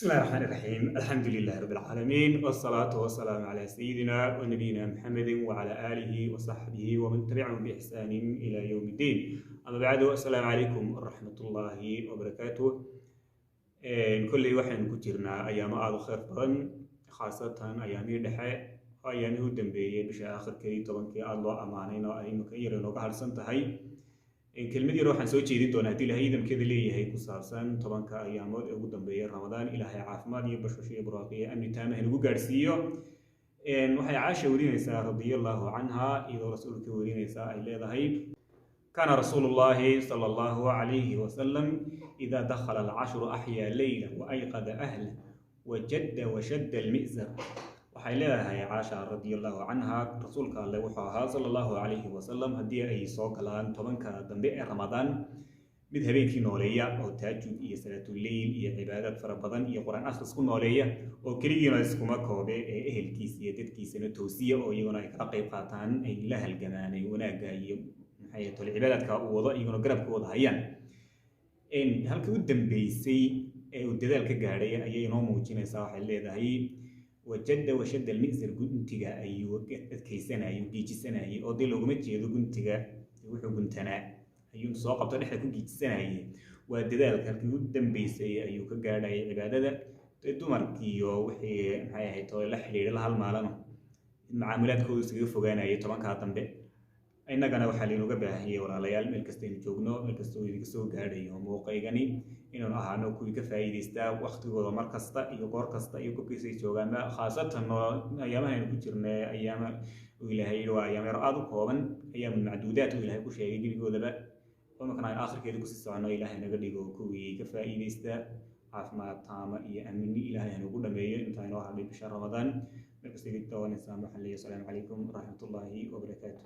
بسم الله الرحمن الرحيم، الحمد لله رب العالمين، والصلاة والسلام على سيدنا ونبينا محمد وعلى آله وصحبه ومن تبعهم بإحسان إلى يوم الدين. أما بعد، السلام عليكم ورحمة الله وبركاته. Kolley waxaynu ku jirnaa ayaamo aada u khayr badan, khaasatan ayaamihii dhexe oo ayaamihii u dambeeyey bisha aakhirkeedii, 10kii aada loo ammaanayn oo ay imika yar inooga harsan tahay. Kelmad yar waxaan soo jeedin doonaa, haddii Ilahay idamkeeda leeyahay, ku saabsan 10ka ayaamood ee ugu dambeeya Ramadaan. Ilaahay caafimaad iyo bashbash iyo barwaaqo iyo amni taama inagu gaadhsiiyo. Waxay Caasha warinaysaa, radia Allahu canha, iyadoo Rasuulka warinaysaa, ay leedahay: كان رسول الله صلى الله عليه وسلم إذا دخل العشر أحيا ليله وأيقظ أهله وجد وشد المئزر. Waxay leedahay Caasha, radia Allahu canha, Rasuulka Alle wuxuu ahaa, sala Allahu calayhi wasalam, haddii ay soo galaan 10ka dambe ee Ramadaan, mid habeenkii nooleeya oo taajud iyo salaatuleyl iyo cibaadaad fara badan iyo Qur-aan akhris ku nooleeya, oo keligiina iskuma koobe ee ehelkiisa iyo dadkiisana toosiya, oo iyaguna ay kala qayb qaataan, ay la halgamaan, ay wanaagga iyo maxay tole cibaadaadka uu wado iyaguna garabkooda hayaan. Halkii u dambeysay ee uu dadaal ka gaadhay ayay inoo muujinaysaa. Waxay leedahay: wajadda washadda almi'zar, guntiga ayuu adkaysanayay, giijisanayay, oo dee looguma jeedo guntiga wuxuu guntanaa ayuu soo qabto dhexda ku giijisanayay, waa dadaalka halkii u dambeysay ayuu ka gaadhayay cibaadada. Dee dumarkiiyo wixii maxay ahayd oo la xidhiidha la halmaalano macaamilaadkoodu iskaga fogaanayay 10kaa dambe. Innagana waxaa laynooga baahanyay, walaalayaal, meel kasta aynu joogno, meel kasta oo idinka soo gaadhayo muuqaygani, inaanu ahaano kuwii ka faa'iidaystaa waqtigooda mar kasta iyo goor kasta iyo goobkiisa ay joogaanba, khaasatan oo ayaamaha aynu ku jirna, ayaama uu Ilaahay yidhi waa ayaamo yar aada u kooban, ayaamun macduudaat uu Ilaahay ku sheegay gebigoodaba, imankana aynu aakhirkeeda kusii soconno. Ilaahay naga dhigo kuwii ka faa'iidaysta. Caafimaad taama iyo amni Ilaahay hanugu dhameeyo intaa inoo hadhay bisha Ramadaan. Meel kasta iga daawaneysaan, waxaan leeyahay asalaamu calaykum waraxmatullaahi wabarakaatu.